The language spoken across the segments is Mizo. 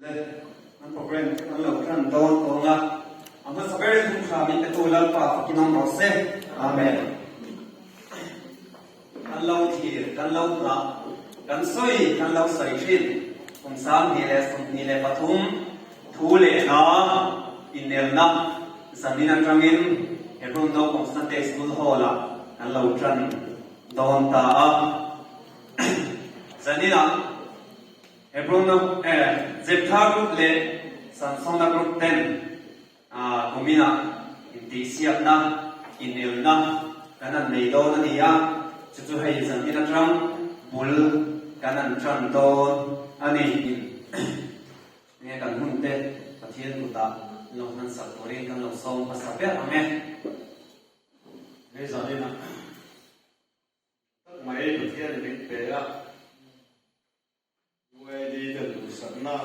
Le, an programme chu kan lo tan dawn tawng a, a hmasa ber in hun tha min petu Lalpa fakin awm rawh se. Amen. Kan lo thlir, kan lo nghah, kan sawi, kan lo sawi thin. Kum 2023 thu leh hla inelna zanin atangin Hebron Naupang Sunday School Hall-ah kan lo tan dawn ta a. Zaninah Hebron Jeptha group leh Samsona group ten kuminah intihsiakna, inelna kan han nei dawn a ni a, chu chu hei zanin atang bul kan han tan dawn a ni. Nge kan hun te Pathian kutah lo hman sak turin kan lo sawm hmasa ber ang e. Hei zaninah tak mai Pathian in min pe a, UAD ten duhsakna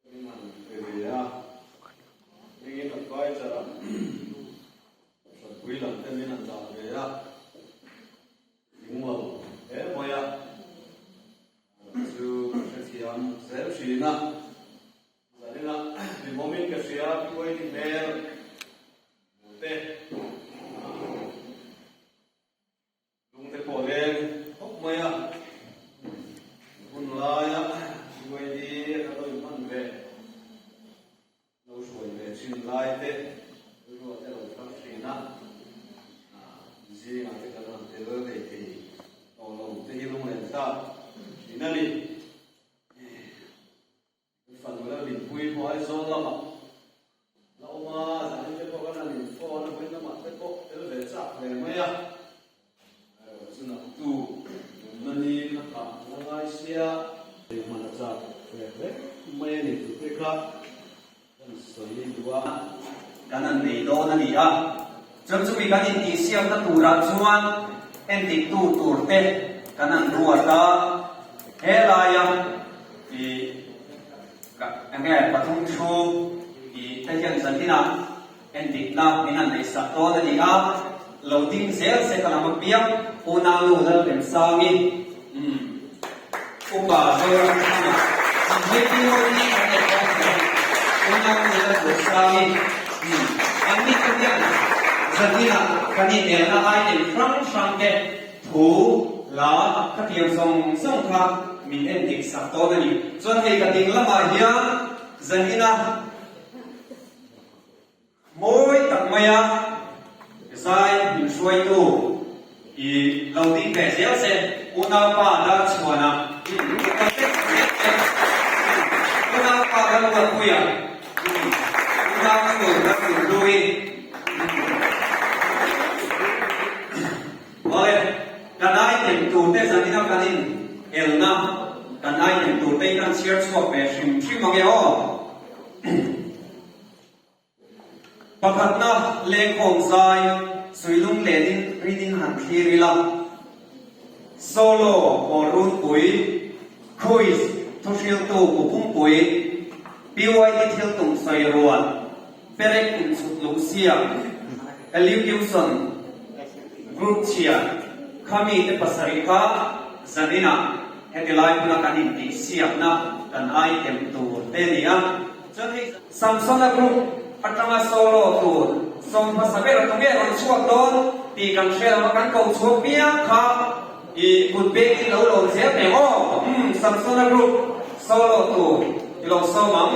min han pe ve a, hmingin advisor ah Hranpui lam te min han dah ve a, tling lo hle mai a, chu ka hrethiam zel thin a. Zaninah hlimawmin ka hria, UAD hmel. Te lung te pawh leng khawp mai a, hun laia UAD a kan lo inhman ve, lo hruai ve thin lai te rilruah te lo thar thin a, zingah te kan han tel thei thei tawh lo te hi lunglen thlak thin a ni. Fanu la Rinpuii pawh Aizawl lamah la awm a, zanin te pawh kan han inphone a, vawiin lamah te pawh tel ve chak hle mai a. Erawh chu naktu nunna ni kha kah la ngai sia. Hman a chak ve hle mai a ni tih te kha kan sawi duh a. Kan han nei dawn a ni a, chuan chumi kan intihsiakna turah chuan entiktu turte kan han ruat a, he laia I enge pathum thu i te hian zaninah endikna min han neih sak dawn a ni a, lo ding zel se ka lam apiang Unau Lalremsangi umm Upa Zoramthanga an hei POD kan neih dawn hle Unau Lalremsangi umm an ni te hian zaninah kan inelna item hrang hrang te Thu hla ka tiang zawng zawng kha min en dik sak dawn a ni. Chuan hei ka ding lamah hian zanina mawi tak maia zai min hruaitu i lo ding ve zel che unaupa Darchhuana ka tek zel che unaupa Lalruatpuia unau Lalnunhlui. Awle, kan item turte zanina kan in elna kan item turte hi kan chhiar chhuak ve hrim hrim ang e aw. Pakhatna lengkhawm zai suilung lenin rin in han thlir ila. Solo aw runpui, quiz thuhriltu pu pumpui, PYD thil tum sawi rual, Perek inchhut lungsiam, Elucution, Group chhia, kha mite pasarih kha zaninah heti lai hmuna kan intihsiakna kan item tur te a ni a. Chuan hei Samsona Group atanga solo tur sawm hmasa ber tu nge rawn chhuak dawn tih kan hre lo a, kan ko chhuak piang kha i kut bengin lo lawm zel teh aw. Umm Samsona Group solo tur i lo sawm ang.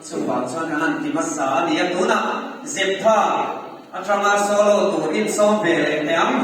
Chuvang chuan kan han ti hmasa a ni a, tunah Zeptha atanga solo tur insawm ve leh teh ang.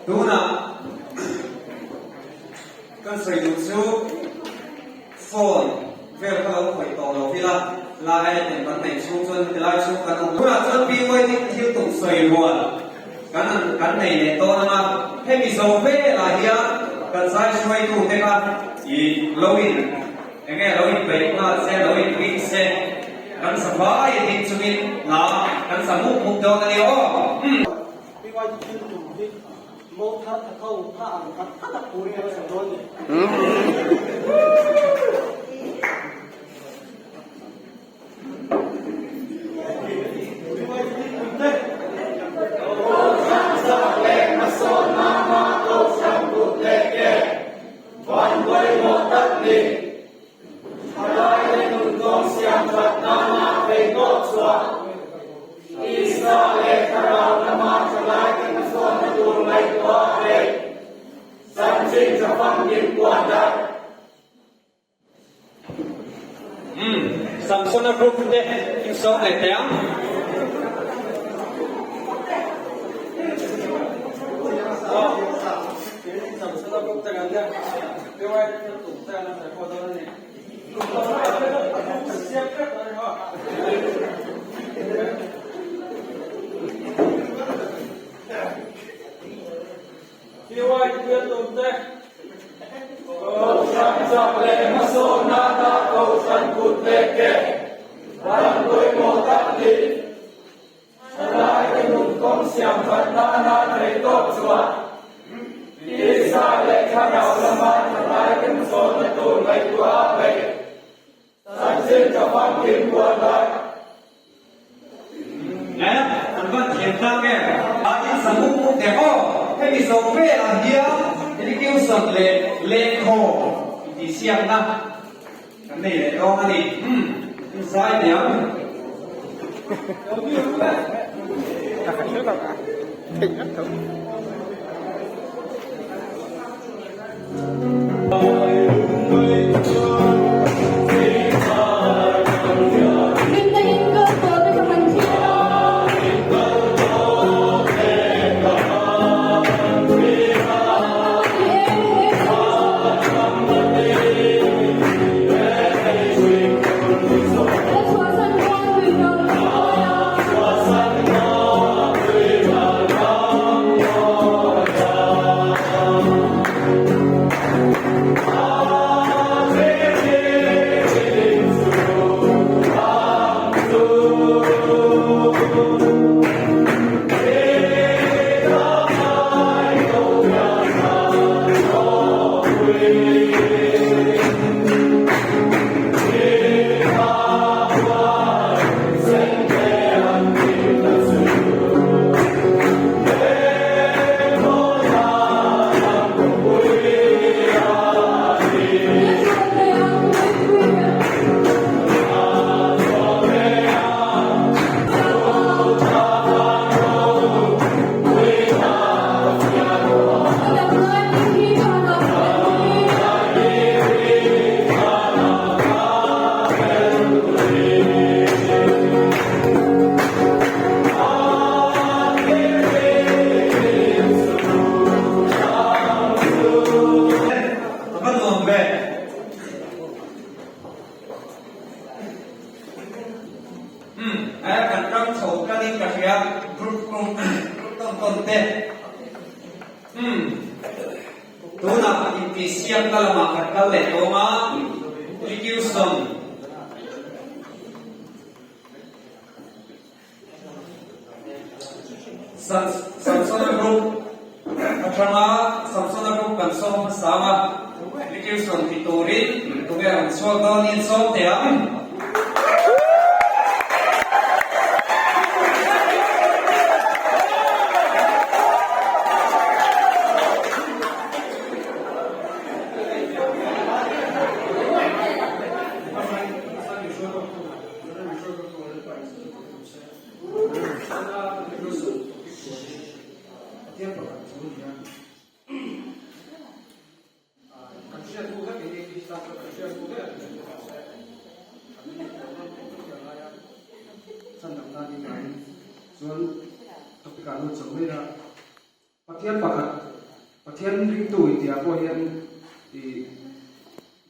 Tunah kan sawi duh chu phone vel kha lo khawih tawh lo ila, lai a tem kan neih chhung chuan heti lai chhung kan awm lo. Tunah chuan PYD thil tum sawi rual kan kan nei leh dawn ang a, hemi zo velah hian kan zai hruaitute kha ih lo in Eng nge lo inpeih nghal se, lo inring se, kan sa vai a ding chungin hla kan sa mup mup dawn a ni aw. Umm. PYD thil tum hi mo thar tha tho kha ang khat khat a turin a sawi dawn ni. PYD thil tum te. Van pawimawh tak ni. Thalaite nuntawng siam that nana theitawp chhuah Tisa leh Thlarau lama thalaite hmasawnna tur ngaihtuah a nei. Chanchin tha famkim puan darh. Umm, Samsona group te insawm leh teh ang. Kohhran chak leh hmasawnna na Kohhran kut leh ke van pawimawh tak ni. Thalaite nun kawng siam that nana theihtawp chuan tisa leh thlarau lama thalaite hmasawnna tur ngaihtuah a peih. Chanchin ka famkim kual lai. Nge an van thiam tlang em? A in sa mup mup teh aw. Hemi zawh velah hian education leh lehkhaw intihsiakna kan nei leh dawn a ni. Umm, in zai teh ang. A va nuam ve. Umm he kan ram chho tan in ka hria group group group tawn tawn te. Umm tunah intihsiak na lamah kan kal leh tawng a Likiuson. Samsona group atanga Samsona group kan sawm hmasa a, Richardson ti turin tunge rawn chhuak dawn in sawm teh ang. Pathian pakhat, Pathian ringtu intiah pawh hian ih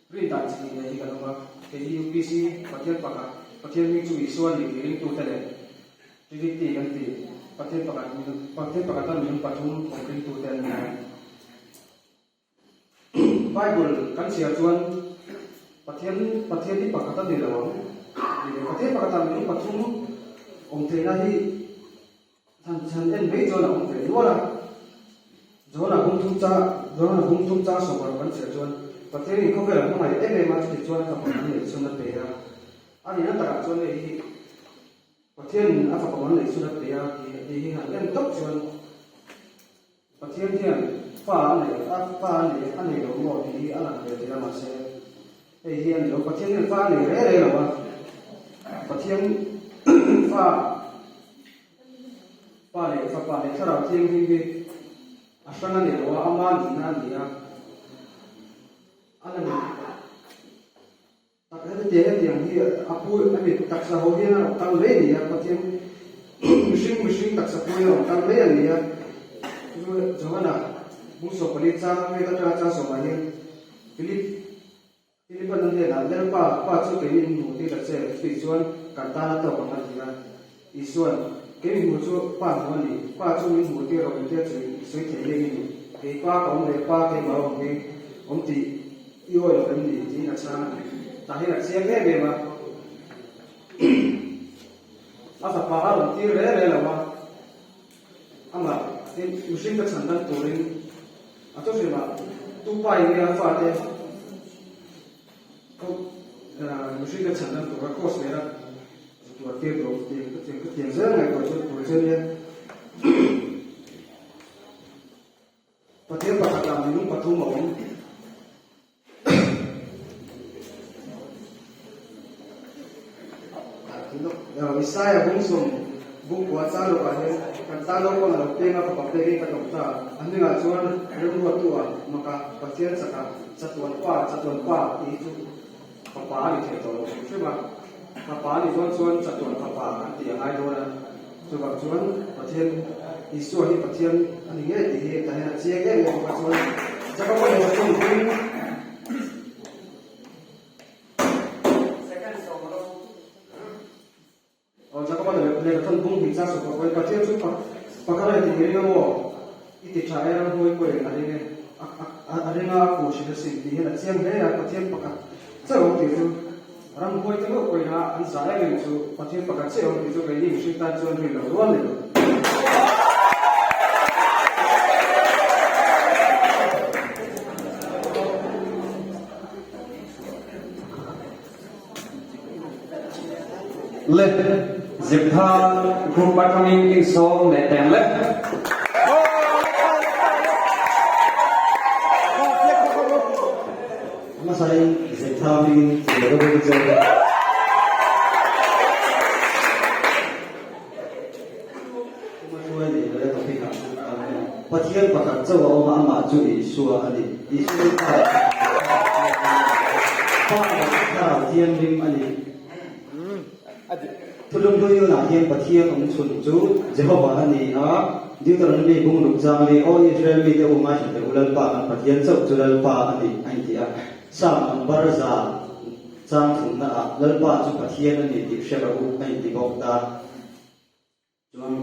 rin dan chi hnih nei hi kan awm a. Kei hi UPC Pathian pakhat, Pathian hming chu Isua a ni tih ringtute leh Trinity kan tih Pathian pakhat, Pathian pakhata minung pathum awm ringtute an ni a. Bible kan chhiar chuan Pathian Pathian hi pakhat a ni lo ang tih leh Pathian pakhatah minung pathum awm theihna hi chhan chhan en mai chuan a awm ve nual a. Johana bungthum cha Johana bungthum chang sawmparuk kan chhiar chuan Pathianin khawvel a hmangaih em em a chutih chuan a fapa an neih chhun a pe a. A nihna takah chuan hei hi Pathianin a fapa an neih chhun a pe a tih hi han en tawp chuan Pathian hian fa a nei a, fa a nei a nei lo maw tih hi a lang ve thei a, mahse hei hi a ni lo. Pathian hian fa a nei reh reh lo a, Pathian fa Pa leh Fapa leh Thlarau Thianghlim hi a hrang a ni lo a, ama nihna a ni a, a la ni. Tak hetiang hetiang hi a pu a mi taksa ho hian a rawn kal mai a ni a, Pathian mihring mihring taksa pu hi a rawn kal mai a ni a. Chu Johana bung 14 chang vet atanga chang sawmah hian Philip Philipan a hnenah Lalpa Pa chu kei min hmu tir a che chutih chuan kan tan a tawk ang a ti a. Isuan kei min hmu chu Pa hmu a ni, Pa chu min hmu tir rawh engtia chu sawi thei nge i ni, kei Pa ka awm leh Pa keimah a awm hi awm tih I awi lo em ni? tiin a chhang a ni. Tah hian a chiang em em a. A fapa a rawn tir reh reh lo a, amah mihring ka chhan dan turin a thuhrimah tu pa in nge a fate mihring ka chhan dan tura cross leh a tuar tir duh ang tih ka tiang zel ngaihtuah chu tur che nia. Pathian pakhatah minung pathum a awm. Isaiah bung sawm bung kua chang lawkah hian kan tan naupang a lo peng a, fapa pekin kan awm ta. A hnungah chuan remruattu ah maka Pathian chakah chatuan pa, chatuan pa tih hi chu fapa a ni thei tawh lo hrim hrim a. Fapa a nih dawn chuan chatuan fapa kan tih a ngai dawn a. Chuvang chuan Pathian Isua hi Pathian a ni ngei tih hi tah hian a chiang em em bawk a chuan Jakoba leh Jakob hming Aw Jakoba leh Lehkhathawn bung hnih chang sawk bawk Pathian chu pakhat a ni tih i ring a maw? I ti tha e ramhuai pawhin a ring e. A ring a, a kuh hrilh asin tih hian a chiang hle a, Pathian pakhat chiah awm tih chu ramhuai te meuh pawhin a an zah em em chu Pathian pakhat chiah awm tih chu keini mihring tan chuan rin loh rual ni lo. Le Zeptha group atangin insawm leh teng le. Hmasain Zeptha hmingin tih leh ropui chu a Hruai nei leh topic ah chuan kan en. Pathian pakhat chauh a awm a, amah chu Isua a ni. Isua hi Pa leh Pa leh Thlarau Thianghlim a ni. Thulunghlui hunah hian Pathian awm chhun chu Jehovah a ni a, Deuteronomy bungruk chang li, Aw Israel mite u ngaithla teh u, Lalpa kan Pathian chauh chu Lalpa a ni, a inti a. Psalm number 100 chang thumnaah Lalpa chu Pathian a ni tih hre rawh u, a inti bawk ta. Chuan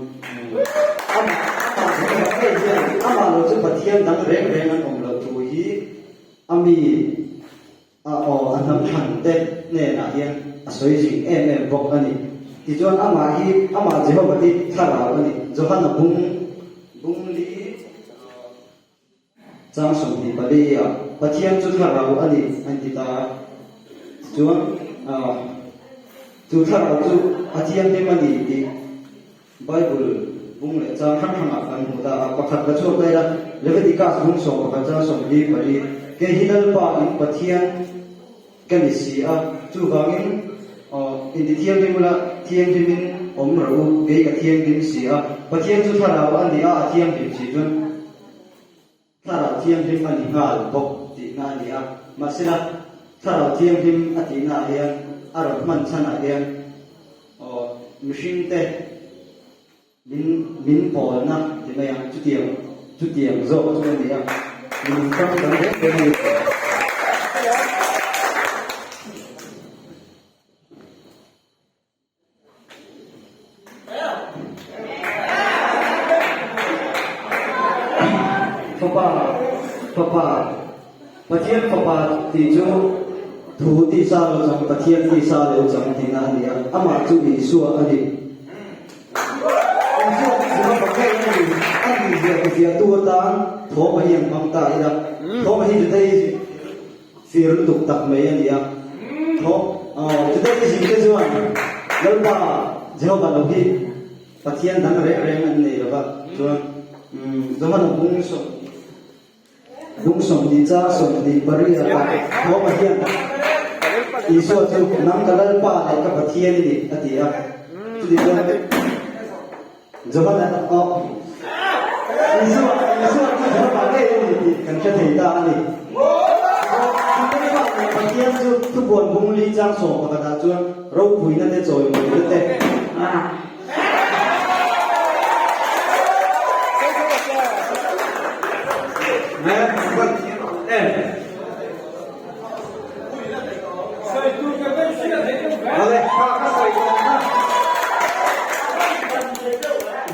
amah amah Jehovah ngei hian amah lo chu Pathian dang reng reng an awm loh thu hi a mi a aw a hnam thlan te hnenah hian a sawi zing em em bawk a ni. Tichuan amah hi amah Jehovah hi thlarau a ni. Johana bung bung li Chang 24 ah Pathian chu thlarau a ni an ti ta a, tichuan chu thlarau chu a thianghlim a ni tih Bible bung leh chang hrang hrangah kan hmu ta a, pakhat la chhuak daih a, Leviticus bung 11 chang 44, Kei hi Lalpa in Pathian ka ni si a, chuvangin inti thianghlim ula thianghlimin awm rawh u, kei ka thianghlim si a, Pathian chu thlarau a ni a, a thianghlim si chuan. Thlarau Thianghlim a ni nghal bawk tihna a ni a, mahsela Thlarau Thianghlim a tihnaah hian a rawn hman chhanah hian aw mihringte min min pawlna ti mai ang, chutiang chutiang zawk chu a ni a, min hrang dang reng reng a ni. Fapa, Fapa, Pathian Fapa tih chu thu tisa lo chang, Pathian tisa lo chang tihna a ni a, amah chu Isua a ni. Isua hi Jehova ngei a ni, a nihzia tifiahtu atan Thawma hi an hmang ta ila, Thawma hi Judaism, Fir lutuk tak mai a ni a. Thaw Judaism te chuan Lalpa Jehovah lo hi Pathian dang reng reng an nei lo va. Chuan Johana bung bung 20 chang 28 ah Thawma hian Isua chu nang ka Lalpa leh ka Pathian i ni a ti a. Chuti chuan Johana aw Isua Isua chu Jehova ngei a ni tih kan hre thei ta a ni. Lalpa leh Pathian chu thubuan bung li chang sawm pakhatah chuan ropuina te chawimawina te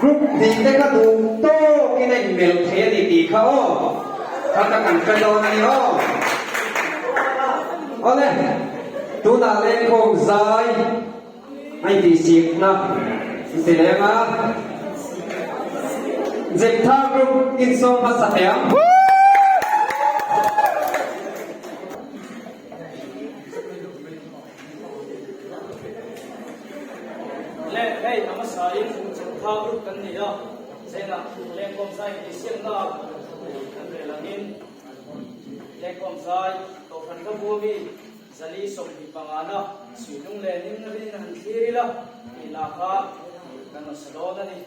Group hnih te kha duh tawkin a inmelh thei a ni tih kha aw, kha ka kan hre dawn a ni aw. Awle, tunah lengkhawm zai a intihsikna an ti leng a, Zeptha group insawm hmasa thei ang. Le hei a hmasain Zeptha group kan ni a, zainah lengkhawm zai intihsiakna kan rel angin lengkhawm zai Kohhran ka bu ami 425 na suihlung leh ning rin han thlir ila tih lah kha kan rawn sa dawn a ni.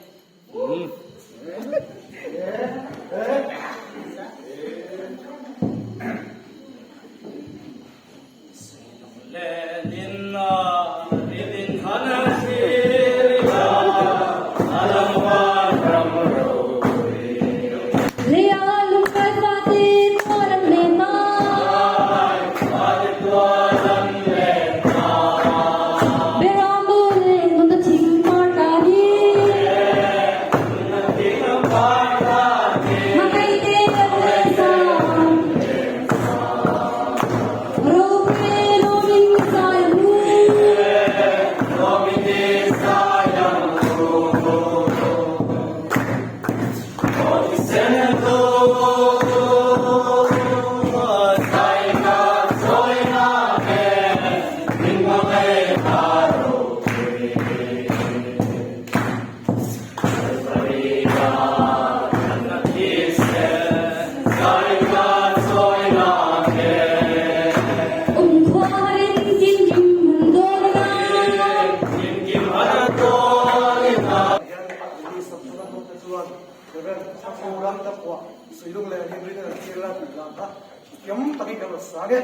Suihlung leh nin rin han thlir ila a lam van ram ropui. Leia lungkai fate tual an len a. Beram bul in nunna thing par tla hi. Hmangaih te kan leh zan. nge.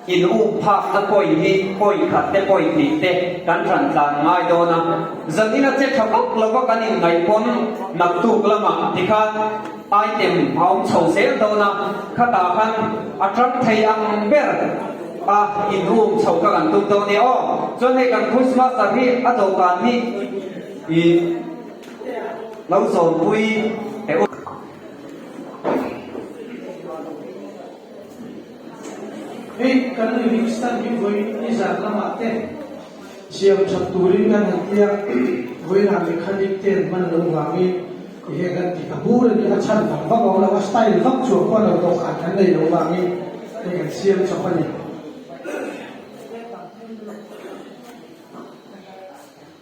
In um phakna point hi point khat te point hnih te kan hran tlan ngai dawn a, zanin a che tha vak lova kan inngaih pawn naktuk lamah tikhan item a awm chho zel dawn a, khatah khan a tang thei ang ber a in um chho kha kan tum dawn nia aw. Chuan hei kan Christmas-a hi a dawhkan hi ih lo zawnpui teh u. Hei kan living stand hi vawiin nizan lamah te siam that turin kan han ti a, vawiinah mechanic te an hman lo vangin ti hian kan ti ta bur a ni, a chhan vang vak a awm lo, a style vak chuang pawh a lo dawhkan kan nei lo vangin hei kan siam chawp a ni.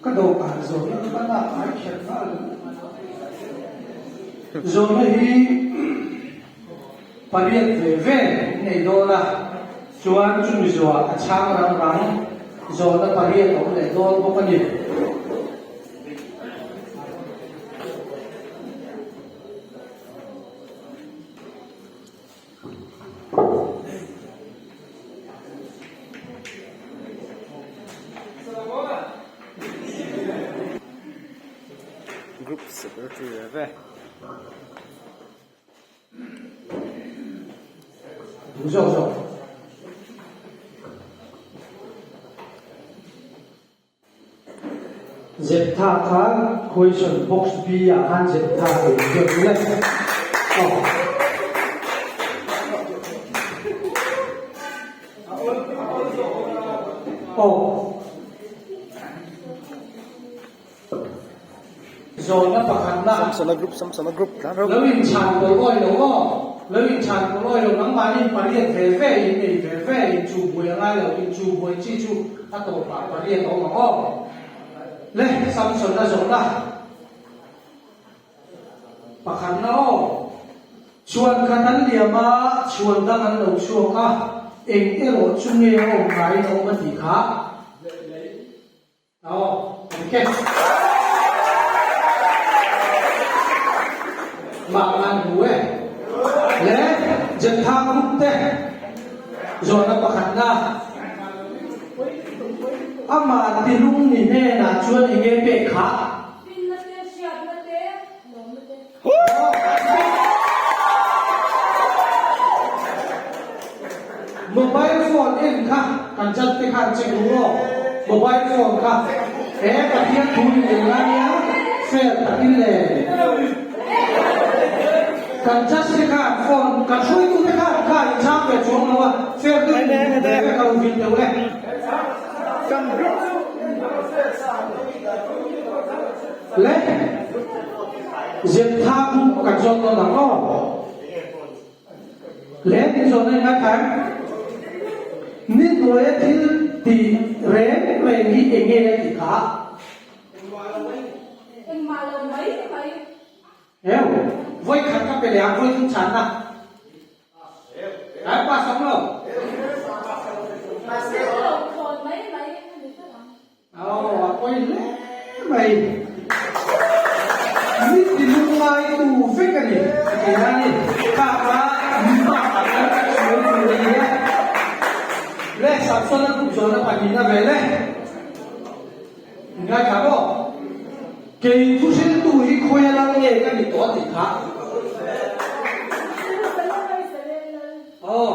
Ka dawhkan zawhna ka lak ai kher nghal zawhna hi. Pariat ve ve in nei dawn a, chuan chumi zuah a chhang rang rang zawhna pariat a awm leh dawn bawk a ni. Group Secretary Rev. Duh zawk zawk. Zeptha kha question box B ah khan Zeptha tih in ziak ule. Aw. Aw. Zawhna pakhatna. Samsona group Samsona group tlan rawh. Lo inchhan pawlh awi lo aw. Lo inchhan pawlh awi lo nangmahni pariat ve ve in nei ve ve in chu buai a ngai lo in chu buai chi chu a tawpah pariat a awm ang aw. Le Samsona zawhna pakhatna aw. Chhuan khat an liam a, chhuan dang an lo chhuak a, eng erawh chu nge a awm ngaiin a awm a tih kha. Aw, dik e. Mah ngan hmu e. Le Jeptha group te zawhna pakhatna Amah tilung ni hnenah chuan eng nge pek kha? Finna te, hriatna te, lawmna te. Mobile phone en kha kan chat te khan check ru aw. Mobile phone kha he Pathian thu in en lai nia fair takin le kan judge te khan phone kan hruaitu te khan kha in chhang ve chuang lo a fair deuh in duh ve ve ka lo vin deuh e. Le Zeptha group kan zawt dawn ang aw. Le min zawhna in ngai khan ni hnuaia thil tih reng reng hi eng nge a tih kha? Engmah lo mai mai. Heu, vawi khat ka pe leh ang, vawi thum chhanna. Ai pass awm lo. Thawn mai mai a ni tlat ang. Aw, a pawi hle mai. Mi ti lungngai tu vek a ni, a ti a ni. Kha kha mi pa ah khan ka chhuai tur a ni e. Le Samsona group zawhna pahnihna ve le. Ngaithla maw? Kei thuhriltu hi khawi a lal nge ka ni tawh a tih kha. Aw,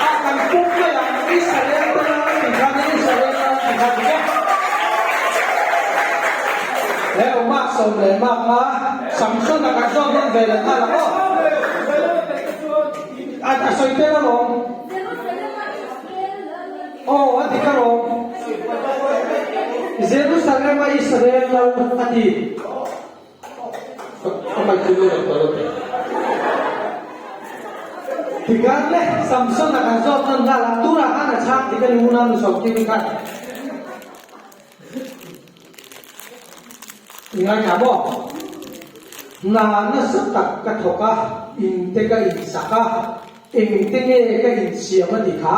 a kan pum mai ang Israel te lal tih kha ni Israel lal tih kha dik e. He lo mak sawm leh mak a Samson a kan zawk dawn ve leh nghal ang aw. A a sawi tel alawm. Aw a dik alawm. Jerusalem a Israel lal a ti. Tikhan le Samson a kan zawt nawn nghal a, tunah khan a chhang dik a ni unau nu Sawmkimi khan. I ngaithla maw? Hna nasa tak ka thawk a, in te ka insak a, eng te nge ka insiam a ti kha.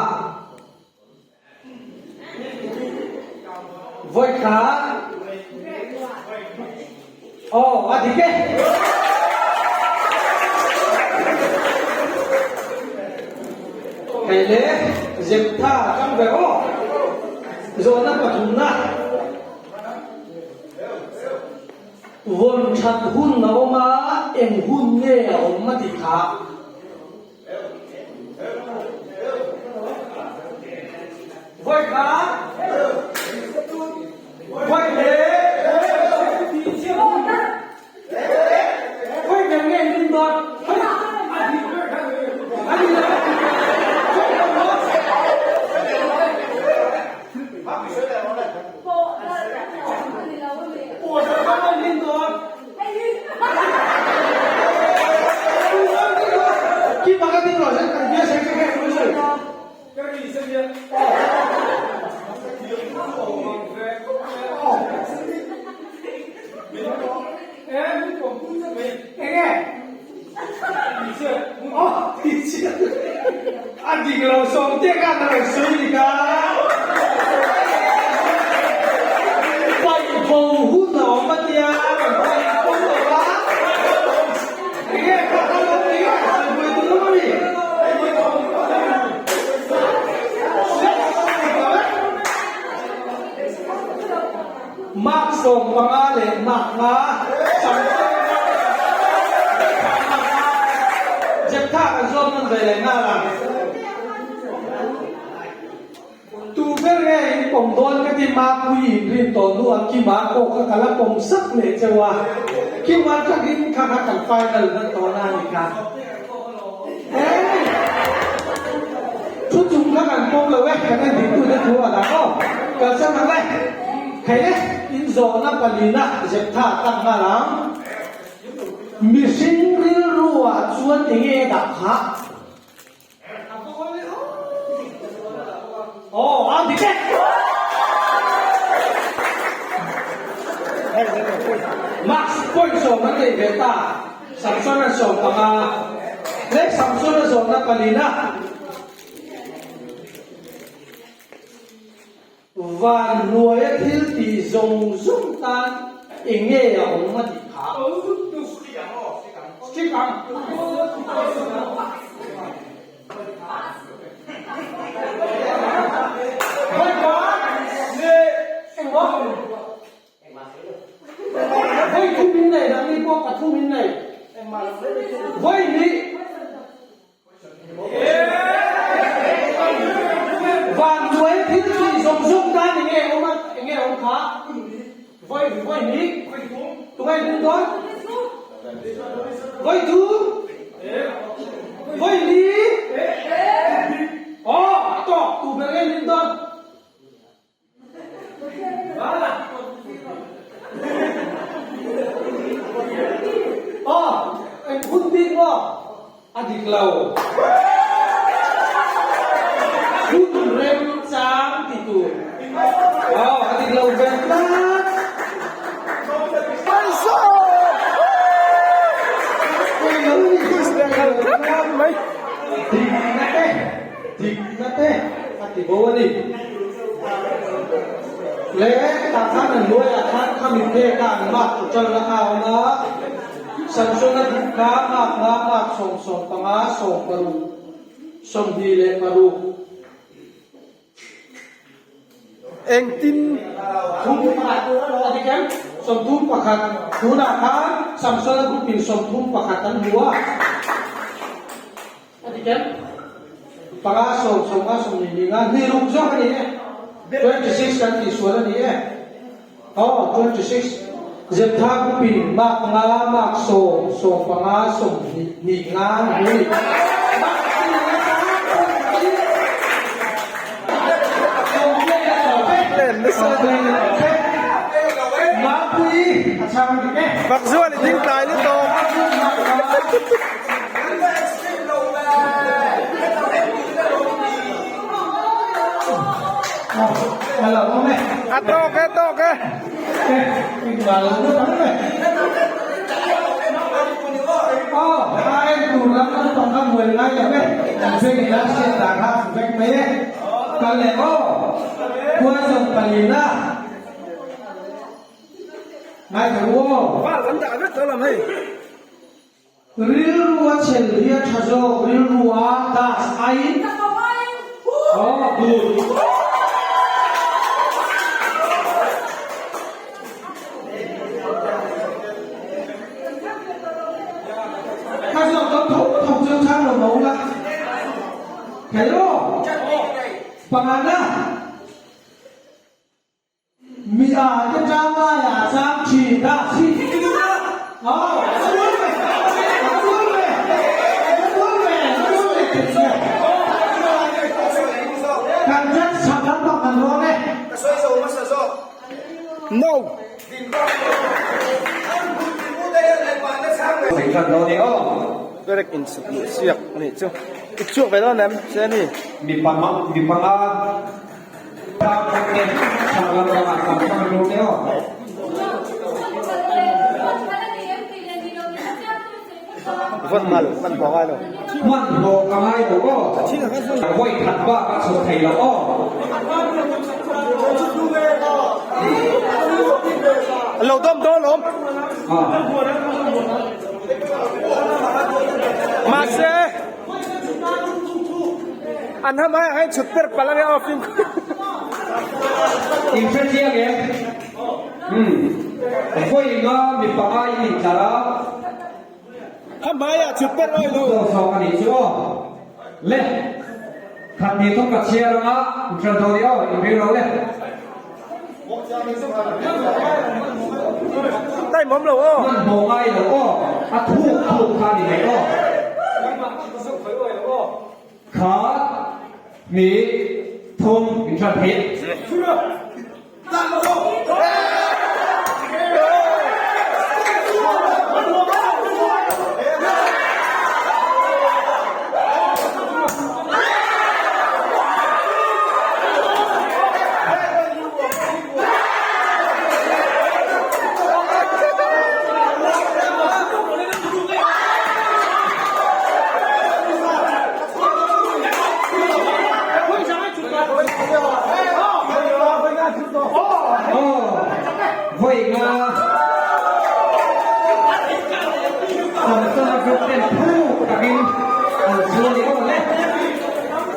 Vawikha Aw a dik e. Hei le Zeptha tang ve aw. Zawhna pathumna. Vawn that hun a awm a, eng hun nge a awm a tih kha. Voi kha voi le voi nge nge nin dot ani la A dik lo sawmte khan a rawn sawi dik a. Paih bo hun a awm a tia, a rawn paih bo lo a. Enge kha kha lo ni a, sawi buai tur awm a mi. Mark 15 leh Mark nga Samson Jeptha kan zawm nawn ve leh nghal ang. Tu ber nge in pawm dawn ka ti Mapui in rin tawh hnu ah Kima pawh kha ka la pawm sak leh cheu a. Kima takin kha kha kan final hman tawh na a ni kha. Hey! Thu chung kha kan pawm lo e, kan en diktu te thu a dang aw. Kalsan ang le. Thei le, in zawhna palina Jeptha tak nghal ang. Mihring rilru ah chuan enge a dah kha? Aw, a dik e. Max point sawm an nei ve ta. Samson a 15. Le Samson a zawhna palina. Van hnuaia thil tih zawng zawng tan eng nge a awm a tih kha. Chik ang. Voi khat leh engmaw? Voi thum in nei, nangni pawh pathum in nei. Voi hnih. Vanduai thil tih zawng zawng tan enge awm a, enge awm kha? Voi voi hnih. Tungai hming dawn? Voi thum. Voi li. Aw, a tawk tu ber nge min dawn? Aw, eng hun bik maw? A dik lo. Hun rem chang ti tur. Aw, a dik lo ve tlat. Dikna te. Dikna te a ti bo a ni. Le tah khan an hnuaiah khan khami phek a an mark total a kha a awm a, Samsona duh kha mark nga mark 75 60 26. Engtin Thum pakhat a dik em? 31 tunah khan Samsona group in 31 an hmu a. A ti kem. 5 10 15 20 25 ni ruk zawk a ni e. 26 kan tih sual a ni e. Aw, 26. Zeptha group in mark nga, mark 10, 15, 20, ni nga an hmu a ni. Mark tin a tan pawh in complain a tawp e. Complain a tawp e. Mapui a chhang dik e. Fakzual i ding tlai lutuk. A tawk e tawk e. Val kan dah vek tawh lam hei. Rilru a chhel hi a tha zawk, rilru a gas aiin aw good. Kha zawk dawn tho tho chu chhang lo mo la. Thei aw. Pangana. Mi a te tang laiah chang thin a. Kan judge chhak lampang kan rawn e. No. Perek insuk luh siak a nih chu. I chhuak ve dawn em Seni? Mipa mipa nga. Vawn ngal hman hlawh ngai lo. Hman hlawh ka ngai lo aw. Vawi khat bak a chhawk thei lo aw. Lo dawm dawn awm. Mahse. An ham ai hai chhut per palh ange aw fimkhur. In hre chiang em? Umm. Vawi nga mi panga in intlar a. Ham ai ah chhut per oi lo. Zawk zawk a nih chu aw. Le. Khat ni thawk ka chhiar anga in hre dawn i aw in ring lo le. Time awm lo aw. Hmanhmawh ngai lo aw. A thuk thuk kha ni mai aw. Kha mi thum in hran theih.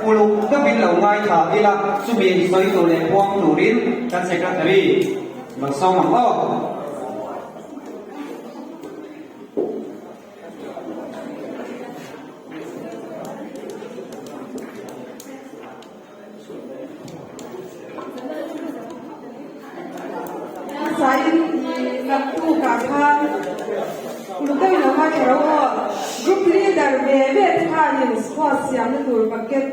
Uluk deuhin lo ngaithla ila, chumi sawi tur leh puang turin kan Secretary lo sawm ang aw. Sain naktukah khan uluk deuhin lo ngaithla ro aw. Group leader ve ve te khanin squad siamna tur bucket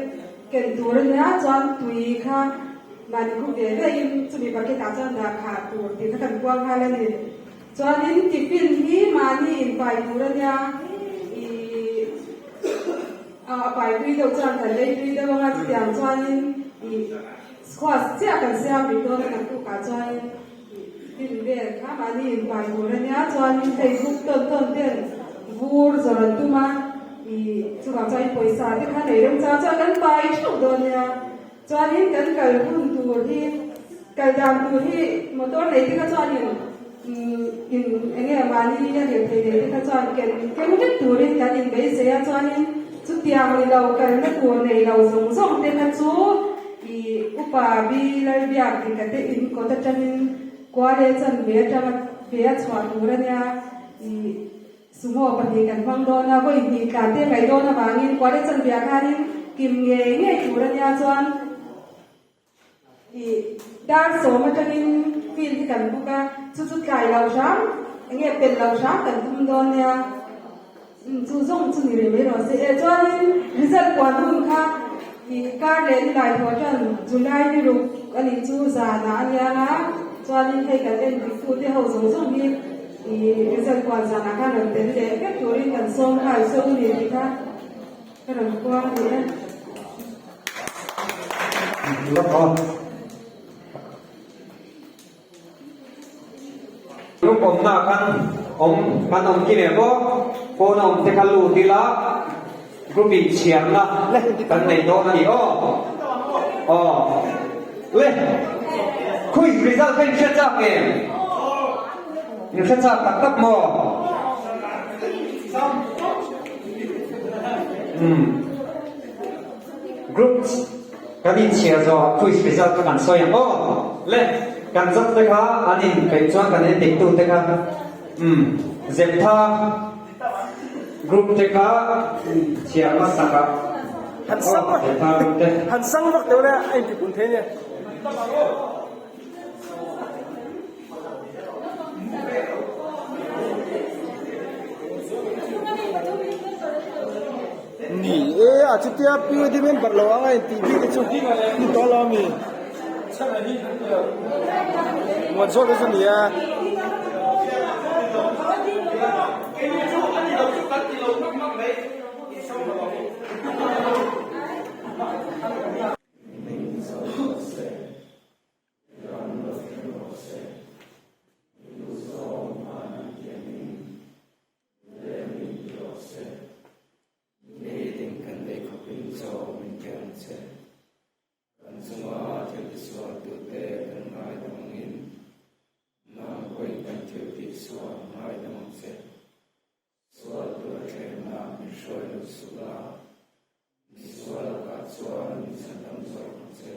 ken tur a nia chuan tui kha mahni group ve ve in chumi bucket ah chuan dah khah tur tih kha kan puang nghal a ni. Chuanin tiffin hi mahni inpai tur a nia ih a pai tui deuh chuan kan lei tui deuh anga chutiang chuanin ih squash chiah kan siam rih dawn a naktukah chuanin ih tiffin vel kha mahni inpai tur a nia chuanin hei group tawn tawn ten vur zawrh an tum a ih chuvang chuan pawisa te kha nei remchang chuan kan pai theuh dawn nia. Chuanin kan kal hun tur hi, kal dan tur hi motor nei te kha chuanin in eng nge mahni a lirthei nei te kha chuan ken keng vek turin kan inbeisei a, chuanin chutiang ni lo kalna tur nei lo zawng zawng te kha chu ih upa bi Lalbiak dika te in kawt atangin kuale chan ve atanga ve a chhuah tur a nia ih. Sumo pahnih kan hmang dawn a, vawi hnih tlan te ngaih dawn avangin kuale chanviah khanin kim ngei ngei tur a nia chuan ih dar sawm atangin field hi kan book a, chu chu tlai lo hram eng nge pel lo hram kan tum dawn nia umm chu zawng chu ni rih mai rawh se e chuanin result puan hun kha ih kar leh ni lai thaw tan July ni ruk a nih chu zanah a nia a chuanin hei kan en dik tu te ho zawng zawng hi. I result kual zanah khan rawn tel leh vek turin kan sawm nghal chu a ni tih kha ka rawn kual a ni e. Group awmna khan awm kan awm ki leh bawk, phone a awm te kha lut ila group in chhiarna kan nei dawn a ni aw. Aw le khui result kha in hre chak em? In hre chak tak tak maw? Umm. Group kan inchhiar zawhah quiz result kha kan sawi ang aw. Le, kan zat te kha an inpeih chuan kan endik tu te kha umm Zeptha group te kha chhiar hmasak ah aw Zeptha group te. Han sang vak deuh le a intipun thei nia. Ni e a chutia PUD member lo anga intih bik te chu ni tawh lo ami muan zawk te chu ni a. Ram lo thleng rawh se. I nu zawng hman an tiamin lem min ti rawh se. Nitin kan lei khawpin chaw min pe ang che. Kan chunga thil tisualtute kan ngaidam angin nang pawhin kan thil tihsual ngaidam ang che. Sual tura thlenna min hruai lut suh la, misual lakah chuan min chhandam zawk ang che.